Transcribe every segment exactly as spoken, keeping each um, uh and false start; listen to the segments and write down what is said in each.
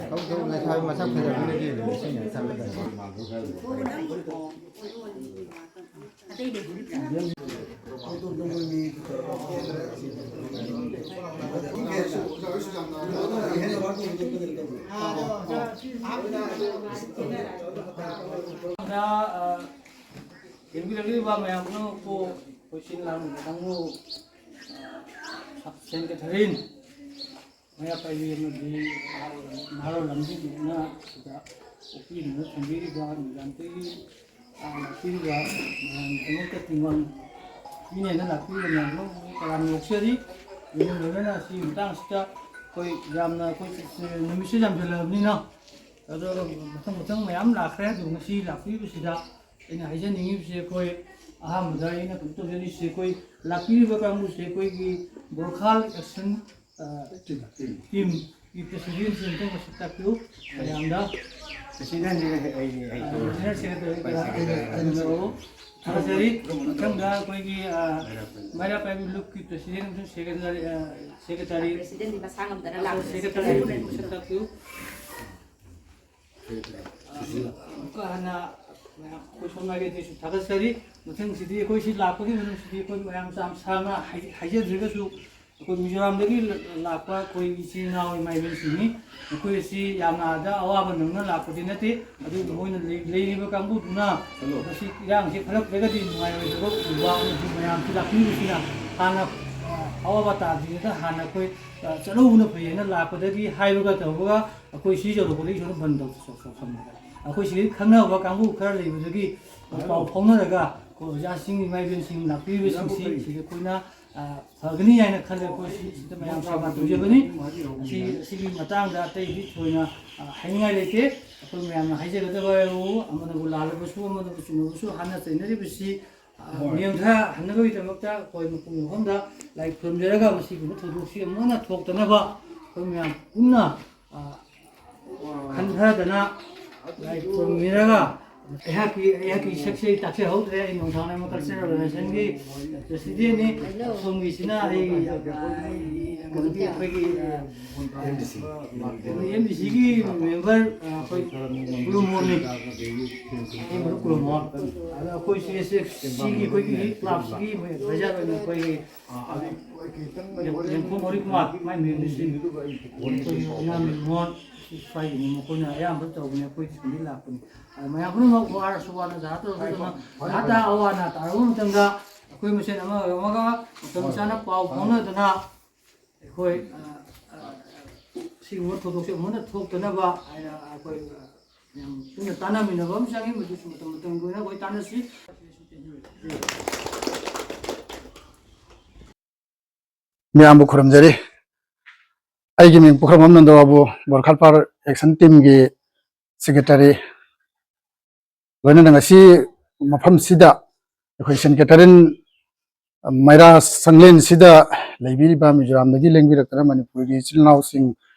ꯊꯧ ꯊꯧ ꯂꯩꯈꯥꯏ ꯃꯁꯛ ꯐꯖꯕꯗꯨꯅ ꯍꯦꯜꯂꯤ ꯏꯁꯤꯡ ꯊꯛꯀꯗꯕ꯫ ꯌꯦꯡꯕꯤꯔꯛꯂꯤꯕ ꯃꯌꯥꯝ ꯄꯨꯝꯅꯃꯛꯄꯨ ꯑꯩꯈꯣꯏ ꯁꯤꯟ ꯂꯥꯡꯕ ꯀꯥꯡꯕꯨ, ꯁꯦꯟ ꯀꯦꯊꯔꯤꯟ, ꯃꯩꯔꯥ ꯄꯥꯏꯕꯤ ꯑꯃꯗꯤ ꯅꯍꯥꯔꯣꯜ ꯂꯝꯖꯤꯡꯕꯤꯗꯨꯅ ꯁꯤꯗ ꯑꯣꯛꯄꯤꯗꯨꯅ ꯊꯝꯕꯤꯔꯤꯕ ꯃꯌꯥꯝꯗꯒꯤ, ꯑꯥ, ꯂꯥꯛꯄꯤꯔꯤꯕ ꯃꯌꯥꯝꯒꯤꯗꯃꯛꯇ ꯇꯤꯡꯋꯥꯡ ꯄꯤꯅꯦꯅ ꯂꯥꯛꯄꯤꯔꯤꯕ ꯃꯌꯥꯝꯗꯣ ꯇꯔꯥꯝꯅ ꯑꯣꯛꯆꯔꯤ꯫ ꯂꯣꯏꯅ ꯂꯣꯏꯅꯅ ꯁꯤꯒꯤ ꯃꯇꯥꯡꯁꯤꯗ ꯑꯩꯈꯣꯏ ꯌꯥꯝꯅ ꯑꯩꯈꯣꯏ ꯅꯨꯃꯤꯠꯁꯨ ꯌꯥꯝꯁꯤꯜꯂꯛꯑꯕꯅꯤꯅ ꯑꯗꯣ ꯃꯊꯪ ꯃꯊꯪ ꯃꯌꯥꯝ ꯂꯥꯛꯈ꯭ꯔꯦ꯫ ꯑꯗꯨ ꯉꯁꯤ ꯂꯥꯛꯄꯤꯕꯁꯤꯗ ꯑꯩꯅ ꯍꯥꯏꯖꯅꯤꯡꯉꯤꯕꯁꯦ, ꯑꯩꯈꯣꯏ ꯑꯍꯥꯟꯕꯗ ꯑꯩꯅ ꯀꯩꯅꯣ ꯇꯧꯖꯔꯤꯁꯦ, ꯑꯩꯈꯣꯏ ꯂꯥꯛꯄꯤꯔꯤꯕ ꯀꯥꯡꯕꯨꯁꯦ ꯑꯩꯈꯣꯏꯒꯤ ꯕꯣꯔꯈꯥꯜ ꯑꯦꯛꯁꯟ, ꯑ, ꯇꯤꯝꯒꯤ ꯄ꯭ꯔꯦꯁꯤꯗꯦꯟꯁꯤ ꯑꯃꯨꯛꯇꯪ ꯃꯁꯛ ꯇꯥꯛꯄꯤꯌꯨ ꯃꯌꯥꯝꯗ꯫ ꯄ꯭ꯔꯦꯁꯤꯗꯦꯟꯁꯤ ꯑꯩ, ꯑꯩ, ꯑ, ꯖꯦꯅꯔꯦꯜ ꯁꯦꯀ꯭ꯔꯦꯇꯔꯤ ꯑꯩꯈꯣꯏ ꯁꯦꯀ꯭ꯔꯦꯇꯔꯤ꯫ ꯊꯝꯖꯔꯛꯎ꯫ ꯊꯥꯒꯠꯆꯔꯤ꯫ ꯃꯊꯪꯗ ꯑꯩꯈꯣꯏꯒꯤ, ꯑ, ꯃꯩꯔꯥ ꯄꯥꯏꯕꯤ ꯂꯨꯞꯀꯤ ꯄ꯭ꯔꯦꯁꯤꯗꯦꯟ ꯑꯃꯁꯨꯡ ꯁꯦꯀ꯭ꯔꯦꯇꯔꯤ, ꯑ, ꯁꯦꯀ꯭ꯔꯦꯇꯔꯤ꯫ ꯄ꯭ꯔꯦꯁꯤꯗꯦꯟꯗꯤ ꯃꯁꯥ ꯉꯝꯗꯅ ꯂꯥꯛꯄꯅꯤ꯫ ꯁꯦꯀ꯭ꯔꯦꯇꯔꯤ ꯑꯃꯨꯛꯇꯪ ꯃꯁꯛ ꯇꯥꯛꯄꯤꯌꯨ꯫ ꯑꯃꯨꯛꯀ ꯍꯟꯅ ꯃꯌꯥꯝ ꯑꯩꯈꯣꯏ ꯁꯣꯝ ꯅꯥꯀꯟꯗꯁꯨ ꯊꯥꯒꯠꯆꯔꯤ꯫ ꯃꯊꯪꯁꯤꯗꯤ ꯑꯩꯈꯣꯏ ꯁꯤ ꯂꯥꯛꯄꯒꯤ ꯃꯅꯨꯡꯁꯤꯗꯤ ꯑꯩꯈꯣꯏ ꯃꯌꯥꯝ ꯌꯥꯝ ꯁꯥꯡꯅ ꯍꯥꯏ-, ꯍꯥꯏꯖꯗ꯭ꯔꯒꯁꯨ, ꯑꯩꯈꯣꯏ ꯃꯤꯖꯣꯔꯥꯝꯗꯒꯤ ꯂꯥꯛꯄ ꯑꯩꯈꯣꯏ ꯏꯆꯤꯜ ꯏꯅꯥꯎ ꯏꯃꯥ ꯏꯕꯦꯟꯁꯤꯡꯅꯤ꯫ ꯃꯈꯣꯏ ꯑꯁꯤ ꯌꯥꯝꯅ ꯑꯥꯗ ꯑꯋꯥꯕ ꯅꯪꯅ ꯂꯥꯛꯄꯗꯤ ꯅꯠꯇꯦ, ꯑꯗꯨꯕꯨ ꯃꯣꯏꯅ ꯂꯩ-, ꯂꯩꯔꯤꯕ ꯀꯥꯡꯕꯨꯗꯨꯅ ꯃꯁꯤ ꯏꯔꯥꯡꯁꯤ ꯐꯔꯛꯂꯒꯗꯤ ꯅꯨꯡꯉꯥꯏꯔꯣꯏꯗꯕ ꯎꯕ ꯑꯃꯗꯤ ꯃꯌꯥꯝꯁꯤ ꯂꯥꯛꯄꯤꯕꯁꯤꯅ ꯍꯥꯟꯅ, ꯑ, ꯑꯋꯥꯕ ꯇꯥꯗ꯭ꯔꯤꯉꯩꯗ ꯍꯥꯟꯅ ꯑꯩꯈꯣꯏ, ꯑ, ꯆꯠꯍꯧꯕꯅ ꯐꯩꯌꯦꯅ ꯂꯥꯛꯄꯗꯒꯤ ꯍꯥꯏꯕꯒ ꯇꯧꯕꯒ ꯑꯩꯈꯣꯏ ꯁꯤ ꯌꯧꯔꯛꯄꯗꯒꯤ ꯁꯣꯝꯗ ꯕꯟ ꯇꯧ-, ꯇꯧ-, ꯇꯧꯁꯟꯕꯗ ꯑꯩꯈꯣꯏ ꯁꯤꯗꯒꯤ ꯈꯪꯅꯕ ꯀꯥꯡꯕꯨ ꯈꯔ ꯂꯩꯕꯗꯒꯤ ꯄꯥꯎ ꯐꯥꯎꯅꯔꯒ ꯑꯩꯈꯣꯏ ꯑꯣꯖꯥꯁꯤꯡ, ꯏꯃꯥ ꯏꯕꯦꯟꯁꯤꯡ ꯂꯥꯛꯄꯤꯔꯤꯕꯁꯤꯡꯁꯤ ꯁꯤꯗ ꯑꯩꯈꯣꯏꯅ, ꯑ, ꯐꯒꯅꯤ ꯍꯥꯏꯅ ꯈꯜꯂꯦ꯫ ꯑꯩꯈꯣꯏ ꯁꯤ-, ꯁꯤꯗ ꯃꯌꯥꯝ ꯁꯦꯕꯥ ꯇꯧꯖꯕꯅꯤ꯫ ꯑꯁꯤ, ꯑꯁꯤꯒꯤ ꯃꯇꯥꯡꯗ ꯑꯇꯩꯗꯤ ꯊꯣꯏꯅ, ꯑ, ꯍꯥꯏꯅꯤꯡꯉꯥꯏ ꯂꯩꯇꯦ꯫ ꯑꯩꯈꯣꯏ ꯃꯌꯥꯝꯅ ꯍꯥꯏꯖꯒꯗꯕ ꯍꯥꯏꯕꯨ ꯑꯃꯅꯕꯨ ꯂꯥꯜꯂꯕꯁꯨ ꯑꯃꯅꯕꯨ ꯆꯨꯝꯃꯕꯁꯨ ꯍꯥꯟꯅ ꯆꯩꯅꯔꯤꯕꯁꯤ, ꯑ, ꯍꯣꯏ꯫ ꯅꯤꯌꯝ ꯈꯔ ꯍꯟꯅꯕꯒꯤꯗꯃꯛꯇ ꯑꯩꯈꯣꯏ ꯃꯄꯨꯡ ꯃꯐꯝꯗ ꯂꯥꯏ ꯈꯨꯔꯨꯝꯖꯔꯒ ꯃꯁꯤꯒꯨꯝꯕ ꯊꯧꯗꯣꯛꯁꯤ ꯑꯃꯨꯛ ꯍꯟꯅ ꯊꯣꯛꯇꯅꯕ ꯑꯩꯈꯣꯏ ꯃꯌꯥꯝ ꯄꯨꯟꯅ, ꯑ, ꯈꯟꯊꯗꯅ ꯂꯥꯏ ꯈꯨꯔꯨꯝꯃꯤꯔꯒ ꯑꯩꯍꯥꯛꯀꯤ, ꯑꯩꯍꯥꯛꯀꯤ ꯁꯛꯁꯦ ꯑꯩ ꯇꯥꯛꯆꯍꯧꯗ꯭ꯔꯦ꯫ ꯑꯩ ꯅꯣꯡꯊꯥꯡ ꯂꯩꯃ ꯀꯜꯆꯔꯦꯜ ꯑꯣꯔꯒꯅꯥꯏꯖꯦꯁꯟꯒꯤ ꯄ꯭ꯔꯦꯁꯤꯗꯦꯟꯅꯤ꯫ ꯑꯁꯣꯝꯒꯤꯁꯤꯅ ꯑꯩ, ꯑꯩ ꯑꯩꯈꯣꯏꯒꯤ ꯑꯦꯝ ꯗꯤ ꯁꯤꯒꯤ ꯃꯦꯝꯕꯔ ꯑꯩꯈꯣꯏ ꯀꯨꯂꯨꯃꯣꯟꯅꯤ꯫ ꯑꯩ ꯃꯔꯨꯞ ꯀꯨꯂꯨꯃꯣꯟ꯫ ꯑꯗ ꯑꯩꯈꯣꯏ ꯁꯤ ꯑꯦꯁ ꯑꯦꯐ ꯁꯤꯒꯤ ꯑꯩꯈꯣꯏꯒꯤ ꯀ꯭ꯂꯕꯁꯤꯒꯤ ꯑꯦꯗꯚꯥꯏꯖꯔ ꯑꯣꯏꯅ ꯑꯩꯈꯣꯏꯒꯤ ꯂꯦꯡꯈꯣꯝ ꯍꯔꯤꯀꯨꯃꯥꯔ, ꯃꯥꯏ ꯃꯌꯨꯝꯗ ꯁꯤ ꯑꯩꯈꯣꯏ ꯏꯌꯥꯝꯕ ꯃꯣꯍꯣꯟ, ꯁꯤ ꯁ꯭ꯋꯥꯏꯒꯤ ꯃꯈꯣꯏꯅ ꯑꯌꯥꯝꯕ ꯇꯧꯕꯅꯦ, ꯑꯩꯈꯣꯏ ꯁꯨꯝꯗꯤ ꯂꯥꯛꯄꯅꯤ꯫ ꯑꯗ ꯃꯌꯥꯝ ꯄꯨꯝꯅꯃꯛ ꯋꯥꯔꯁꯨ ꯋꯥꯅ ꯖꯥꯇ ꯇꯧꯗꯅ ꯖꯥꯇ ꯑꯋꯥ ꯑꯅꯥ ꯇꯥꯔꯕ ꯃꯇꯝꯗ ꯑꯩꯈꯣꯏ ꯃꯁꯦꯟ ꯑꯃꯒ ꯑꯃꯒ ꯃꯇꯝ ꯆꯥꯅ ꯄꯥꯎ ꯐꯥꯎꯅꯗꯅ ꯑꯩꯈꯣꯏ, ꯑ, ꯑ, ꯁꯤꯒꯨꯝꯕ ꯊꯧꯗꯣꯛꯁꯦ ꯑꯃꯨꯛ ꯍꯟꯅ ꯊꯣꯛꯇꯅꯕ ꯍꯥꯏꯅ ꯑꯩꯈꯣꯏ, ꯑ, ꯌꯥꯝ ꯄꯨꯟꯅ ꯇꯥꯟꯅꯃꯤꯟꯅꯕ ꯑꯃ ꯆꯪꯉꯤ꯫ ꯃꯗꯨꯁꯨ ꯃꯇꯝ ꯃꯇꯝꯒꯤ ꯑꯣꯏꯅ ꯑꯩꯈꯣꯏ ꯇꯥꯟꯅꯁꯤ꯫ ꯃꯌꯥꯝꯕꯨ ꯈꯨꯔꯨꯝꯖꯔꯤ꯫ ꯑꯩꯒꯤ ꯃꯤꯡ ꯄꯨꯈ꯭ꯔꯝꯕꯝ ꯅꯟꯗ ꯕꯥꯕꯨ, ꯕꯣꯔꯈꯥꯠ ꯄꯥꯔ ꯑꯦꯛꯁꯟ ꯇꯤꯝꯒꯤ ꯁꯦꯀ꯭ꯔꯦꯇꯔꯤ꯫ ꯂꯣꯏꯅꯅ ꯉꯁꯤ ꯃꯐꯝꯁꯤꯗ ꯑꯩꯈꯣꯏ ꯁꯦꯟ ꯀꯦꯊꯔꯤꯟ ꯃꯩꯔꯥ ꯁꯪꯂꯦꯟꯁꯤꯗ ꯂꯩꯕꯤꯔꯤꯕ, ꯃꯤꯖꯣꯔꯥꯝꯗꯒꯤ ꯂꯦꯡꯕꯤꯔꯛꯇꯅ ꯃꯅꯤꯄꯨꯔꯒꯤ ꯏꯆꯤꯜ ꯏꯅꯥꯎꯁꯤꯡ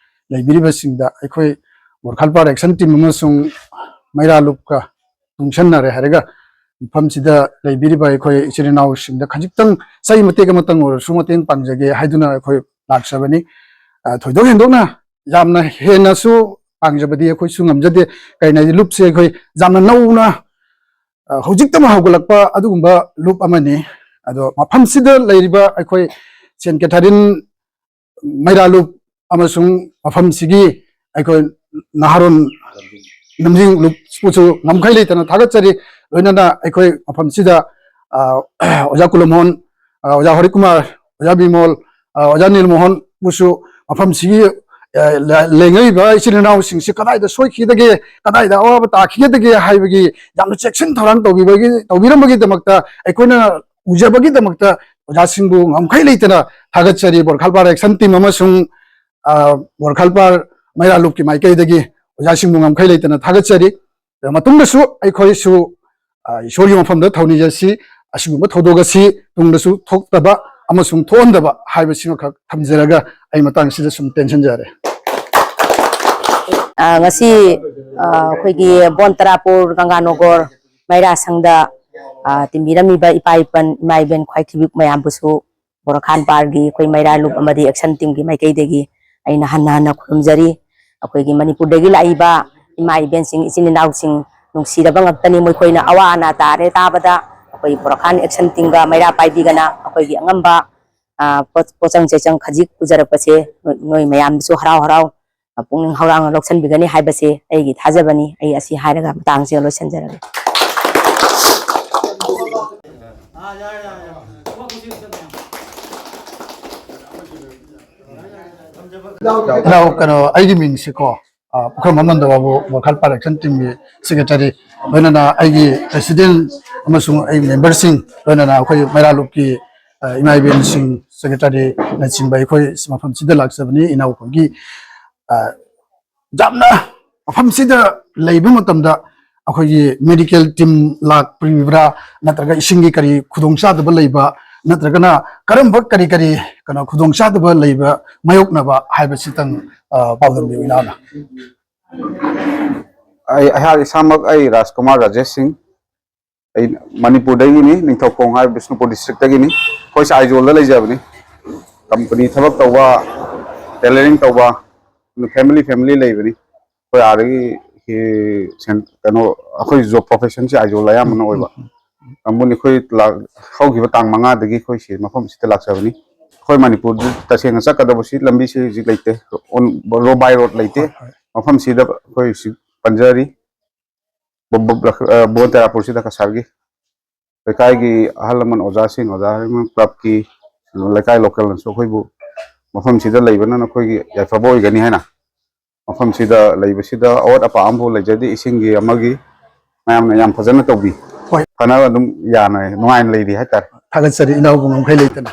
ꯂꯩꯕꯤꯔꯤꯕꯁꯤꯡꯗ ꯑꯩꯈꯣꯏ ꯕꯣꯔꯈꯥꯠ ꯄꯥꯔ ꯑꯦꯛꯁꯟ ꯇꯤꯝ ꯑꯃꯁꯨꯡ ꯃꯩꯔꯥ ꯂꯨꯞꯀ ꯄꯨꯟꯁꯟꯅꯔꯦ ꯍꯥꯏꯔꯒ ꯃꯐꯝꯁꯤꯗ ꯂꯩꯕꯤꯔꯤꯕ ꯑꯩꯈꯣꯏ ꯏꯆꯤꯜ ꯏꯅꯥꯎꯁꯤꯡꯗ ꯈꯖꯤꯛꯇꯪ ꯆꯍꯤ ꯃꯇꯦꯛ ꯑꯃꯇꯪ ꯑꯣꯏꯔꯁꯨ ꯃꯇꯦꯡ ꯄꯥꯡꯖꯒꯦ ꯍꯥꯏꯗꯨꯅ ꯑꯩꯈꯣꯏ ꯂꯥꯛꯆꯕꯅꯤ꯫ ꯑ, ꯊꯣꯏꯗꯣꯛ ꯍꯦꯟꯗꯣꯛꯅ ꯌꯥꯝꯅ ꯍꯦꯟꯅꯁꯨ ꯄꯥꯡꯖꯕꯗꯤ ꯑꯩꯈꯣꯏꯁꯨ ꯉꯝꯖꯗꯦ꯫ ꯀꯩꯅꯣ ꯍꯥꯏꯗꯤ ꯂꯨꯞꯁꯦ ꯑꯩꯈꯣꯏ ꯌꯥꯝꯅ ꯅꯧꯅ, ꯑ, ꯍꯧꯖꯤꯛꯇꯃꯛ ꯍꯧꯒꯠꯂꯛꯄ ꯑꯗꯨꯒꯨꯝꯕ ꯂꯨꯞ ꯑꯃꯅꯤ꯫ ꯑꯗꯣ ꯃꯐꯝꯁꯤꯗ ꯂꯩꯔꯤꯕ ꯑꯩꯈꯣꯏ ꯁꯦꯟ ꯀꯦꯊꯔꯤꯟ ꯃꯩꯔꯥ ꯂꯨꯞ ꯑꯃꯁꯨꯡ ꯃꯐꯝꯁꯤꯒꯤ ꯑꯩꯈꯣꯏ ꯅꯍꯥꯔꯣꯟ ꯂꯝꯖꯤꯡ ꯂꯨꯞꯄꯨꯁꯨ ꯉꯝꯈꯩ ꯂꯩꯇꯅ ꯊꯥꯒꯠꯆꯔꯤ꯫ ꯂꯣꯏꯅꯅ ꯑꯩꯈꯣꯏ ꯃꯐꯝꯁꯤꯗ, ꯑ, ꯑꯣꯖꯥ ꯀꯨꯂꯃꯣꯍꯟ, ꯑ, ꯑꯣꯖꯥ ꯍꯔꯤꯀꯨꯃꯥꯔ, ꯑꯣꯖꯥ ꯕꯤꯃꯣꯜ, ꯑ, ꯑꯣꯖꯥ ꯅꯤꯜꯃꯣꯍꯟꯕꯨꯁꯨ ꯃꯐꯝꯁꯤꯒꯤ, ꯑ, ꯂ-, ꯂꯦꯡꯉꯛꯏꯕ ꯏꯆꯤꯜ ꯏꯅꯥꯎꯁꯤꯡꯁꯤ ꯀꯗꯥꯏꯗ ꯁꯣꯏꯈꯤꯒꯗꯒꯦ, ꯀꯗꯥꯏꯗ ꯑꯋꯥꯕ ꯇꯥꯈꯤꯒꯗꯒꯦ ꯍꯥꯏꯕꯒꯤ ꯌꯥꯝꯅ ꯆꯦꯛꯁꯤꯟ ꯊꯧꯔꯥꯡ ꯇꯧꯕꯤꯕꯒꯤ, ꯇꯧꯕꯤꯔꯝꯕꯒꯤꯗꯃꯛꯇ ꯑꯩꯈꯣꯏꯅ ꯎꯖꯕꯒꯤꯗꯃꯛꯇ ꯑꯣꯖꯥꯁꯤꯡꯕꯨ ꯉꯝꯈꯩ ꯂꯩꯇꯅ ꯊꯥꯒꯠꯆꯔꯤ꯫ ꯕꯣꯔꯈꯥꯠ ꯄꯥꯔ ꯑꯦꯛꯁꯟ ꯇꯤꯝ ꯑꯃꯁꯨꯡ, ꯑ, ꯕꯣꯔꯈꯥꯠ ꯄꯥꯔ ꯃꯩꯔꯥ ꯂꯨꯞꯀꯤ ꯃꯥꯏꯀꯩꯗꯒꯤ ꯑꯣꯖꯥꯁꯤꯡꯕꯨ ꯉꯝꯈꯩ ꯂꯩꯇꯅ ꯊꯥꯒꯠꯆꯔꯤ꯫ ꯃꯇꯨꯡꯗꯁꯨ ꯑꯩꯈꯣꯏꯁꯨ, ꯑ, ꯏꯁꯣꯔꯒꯤ ꯃꯐꯝꯗ ꯊꯧꯅꯤꯖꯁꯤ, ꯑꯁꯤꯒꯨꯝꯕ ꯊꯧꯗꯣꯛ ꯑꯁꯤ ꯇꯨꯡꯗꯁꯨ ꯊꯣꯛꯇꯕ ꯑꯃꯁꯨꯡ ꯊꯣꯛꯍꯟꯗꯕ ꯍꯥꯏꯕꯁꯤꯃꯈꯛ ꯊꯝꯖꯔꯒ ꯑꯩ ꯃꯇꯥꯡꯁꯤꯗ ꯁꯨꯝ ꯇꯦꯟꯁꯤꯟꯖꯔꯦ꯫ ꯑ, ꯉꯁꯤ, ꯑ, ꯑꯩꯈꯣꯏꯒꯤ ꯕꯣꯟ ꯇꯔꯥꯄꯨꯔ ꯒꯪꯒꯥꯅꯣꯒꯣꯔ ꯃꯩꯔꯥ ꯁꯪꯗ, ꯑ, ꯇꯤꯟꯕꯤꯔꯝꯃꯤꯕ ꯏꯄꯥ ꯏꯄꯟ, ꯏꯃꯥ ꯏꯕꯦꯟ ꯈ꯭ꯋꯥꯏꯊꯤꯕꯤ ꯃꯌꯥꯝꯕꯨꯁꯨ ꯕꯣꯔꯈꯥꯟ ꯄꯥꯔꯒꯤ ꯑꯩꯈꯣꯏ ꯃꯩꯔꯥ ꯂꯨꯞ ꯑꯃꯗꯤ action teamꯒꯤ ꯃꯥꯏꯀꯩꯗꯒꯤ ꯑꯩꯅ ꯍꯟꯅ ꯍꯟꯅ ꯈꯨꯔꯨꯝꯖꯔꯤ꯫ ꯑꯩꯈꯣꯏꯒꯤ ꯃꯅꯤꯄꯨꯔꯗꯒꯤ ꯂꯥꯛꯏꯕ ꯏꯃꯥ ꯏꯕꯦꯟꯁꯤꯡ, ꯏꯆꯤꯟ ꯏꯅꯥꯎꯁꯤꯡ, ꯅꯨꯡꯁꯤꯔꯕ ꯉꯥꯛꯇꯅꯤ꯫ ꯃꯈꯣꯏꯅ ꯑꯋꯥ ꯑꯅꯥ ꯇꯥꯔꯦ ꯇꯥꯕꯗ ꯑꯩꯈꯣꯏ ꯕꯣꯔꯈꯥꯟ action teamꯒ ꯃꯩꯔꯥ ꯄꯥꯏꯕꯤꯒꯅ ꯑꯩꯈꯣꯏꯒꯤ ꯑꯉꯝꯕ, ꯑ, ꯄꯣꯠ-, ꯄꯣꯠꯆꯪ ꯆꯩꯆꯪ ꯈꯖꯤꯛ ꯄꯨꯖꯔꯛꯄꯁꯦ ꯅꯣꯏ, ꯅꯣꯏ ꯃꯌꯥꯝꯗꯁꯨ ꯍꯔꯥꯎ ꯍꯔꯥꯎ, ꯑ, ꯄꯨꯛꯅꯤꯡ ꯍꯧꯔꯥꯡꯅ ꯂꯧꯁꯤꯟꯕꯤꯒꯅꯤ ꯍꯥꯏꯕꯁꯦ ꯑꯩꯒꯤ ꯊꯥꯖꯕꯅꯤ꯫ ꯑꯩ ꯑꯁꯤ ꯍꯥꯏꯔꯒ ꯃꯇꯥꯡꯁꯤꯗ ꯂꯣꯏꯁꯤꯟꯖꯔꯒꯦ꯫ ꯏꯅꯥꯎ, ꯀꯩꯅꯣ, ꯑꯩꯒꯤ ꯃꯤꯡꯁꯤꯀꯣ, ꯑ, ꯄꯨꯈ꯭ꯔꯝꯕꯝ ꯅꯟꯗ ꯕꯥꯕꯨ, ꯕꯣꯔꯈꯥꯟ ꯄꯥꯔ action teamꯒꯤ secretary, ꯂꯣꯏꯅꯅ ꯑꯩꯒꯤ president ꯑꯃꯁꯨꯡ ꯑꯩ memberꯁꯤꯡ, ꯂꯣꯏꯅꯅ ꯑꯩꯈꯣꯏ ꯃꯩꯔꯥ ꯂꯨꯞꯀꯤ, ꯑ, ꯏꯃꯥ ꯏꯕꯦꯟꯁꯤꯡ, secretaryꯅꯆꯤꯡꯕ ꯑꯩꯈꯣꯏ ꯃꯐꯝꯁꯤꯗ ꯂꯥꯛꯆꯕꯅꯤ꯫ ꯏꯅꯥꯎꯈꯣꯏꯒꯤ, ꯑ, ꯌꯥꯝꯅ ꯃꯐꯝꯁꯤꯗ ꯂꯩꯕ ꯃꯇꯝꯗ ꯑꯩꯈꯣꯏꯒꯤ medical team ꯂꯥꯛꯄꯤꯕ꯭ꯔꯥ, ꯅꯠꯇ꯭ꯔꯒ ꯏꯁꯤꯡꯒꯤ ꯀꯔꯤ ꯈꯨꯗꯣꯡꯆꯥꯗꯕ ꯂꯩꯕ, ꯅꯠꯇ꯭ꯔꯒꯅ ꯀꯔꯝꯕ ꯀꯔꯤ ꯀꯔꯤ, ꯀꯩꯅꯣ, ꯈꯨꯗꯣꯡꯆꯥꯗꯕ ꯂꯩꯕ ꯃꯥꯌꯣꯛꯅꯕ ꯍꯥꯏꯕꯁꯤꯇꯪ, ꯑ, ꯄꯥꯎꯗꯝꯕꯤꯌꯨ ꯏꯅꯥꯎꯅ꯫ ꯑꯩ ꯑꯩꯍꯥꯛ ꯏꯁꯥꯃꯛ ꯑꯩ ꯔꯥꯖꯀꯨꯃꯥꯔ ꯔꯥꯖꯦꯁ ꯁꯤꯡ꯫ ꯑꯩ ꯃꯅꯤꯄꯨꯔꯗꯒꯤꯅꯤ, ꯅꯤꯡꯊꯧꯈꯣꯡ ꯍꯥꯏꯕ ꯕꯤꯁꯅꯨꯄꯨꯔ districtꯇꯒꯤꯅꯤ꯫ ꯑꯩꯈꯣꯏꯁꯦ ꯑꯥꯏꯖꯣꯜꯗ ꯂꯩꯖꯕꯅꯤ꯫ Company ꯊꯕꯛ ꯇꯧꯕ, tailoring ꯇꯧꯕ, family family ꯂꯩꯕꯅꯤ꯫ ꯑꯩꯈꯣꯏ ꯑꯥꯗꯒꯤ ꯀꯩꯅꯣ, ꯑꯩꯈꯣꯏ job professionꯁꯦ ꯑꯥꯏꯖꯣꯜ ꯑꯌꯥꯝꯕꯅ ꯑꯣꯏꯕ ꯀꯥꯡꯕꯨꯅꯤ꯫ ꯑꯩꯈꯣꯏ ꯍꯧꯈꯤꯕ ꯇꯥꯡ ꯃꯉꯥꯗꯒꯤ ꯑꯩꯈꯣꯏ ꯁꯤ ꯃꯐꯝꯁꯤꯗ ꯂꯥꯛꯆꯕꯅꯤ꯫ ꯑꯩꯈꯣꯏ ꯃꯅꯤꯄꯨꯔꯗ ꯇꯁꯦꯡꯅ ꯆꯠꯀꯗꯕꯁꯤ ꯂꯝꯕꯤꯁꯤ ꯍꯧꯖꯤꯛ ꯂꯩꯇꯦ, road by road ꯂꯩꯇꯦ꯫ ꯃꯐꯝꯁꯤꯗ ꯑꯩꯈꯣꯏ ꯍꯧꯖꯤꯛ ꯄꯟꯖꯔꯤ꯫ ꯕꯣꯟ ꯇꯦꯔꯥꯄꯨꯔꯁꯤꯗ ꯀꯁꯥꯔꯒꯤ ꯂꯩꯀꯥꯏꯒꯤ ꯑꯍꯜ ꯂꯃꯟ, ꯑꯣꯖꯥꯁꯤꯡ, ꯑꯣꯖꯥ ꯍꯦꯃꯟ clubꯀꯤ ꯂꯩꯀꯥꯏ localꯅꯁꯨ ꯑꯩꯈꯣꯏꯕꯨ ꯃꯐꯝꯁꯤꯗ ꯂꯩꯕꯅ ꯅꯈꯣꯏꯒꯤ ꯌꯥꯏꯐꯕ ꯑꯣꯏꯒꯅꯤ ꯍꯥꯏꯅ ꯃꯐꯝꯁꯤꯗ ꯂꯩꯕꯁꯤꯗ ꯑꯋꯥꯠ ꯑꯄꯥ ꯑꯃꯐꯥꯎ ꯂꯩꯖꯗꯦ꯫ ꯏꯁꯤꯡꯒꯤ ꯑꯃꯒꯤ ꯃꯌꯥꯝꯅ ꯌꯥꯝ ꯐꯖꯅ ꯇꯧꯕꯤ꯫ ꯍꯣꯏ꯫ ꯐꯅ ꯑꯗꯨꯝ ꯌꯥꯅ ꯅꯨꯡꯉꯥꯏꯅ ꯂꯩꯔꯤ ꯍꯥꯏꯇꯥꯔꯦ꯫ ꯊꯥꯒꯠꯆꯔꯤ ꯏꯅꯥꯎꯕꯨ ꯉꯝꯈꯩ ꯂꯩꯇꯅ꯫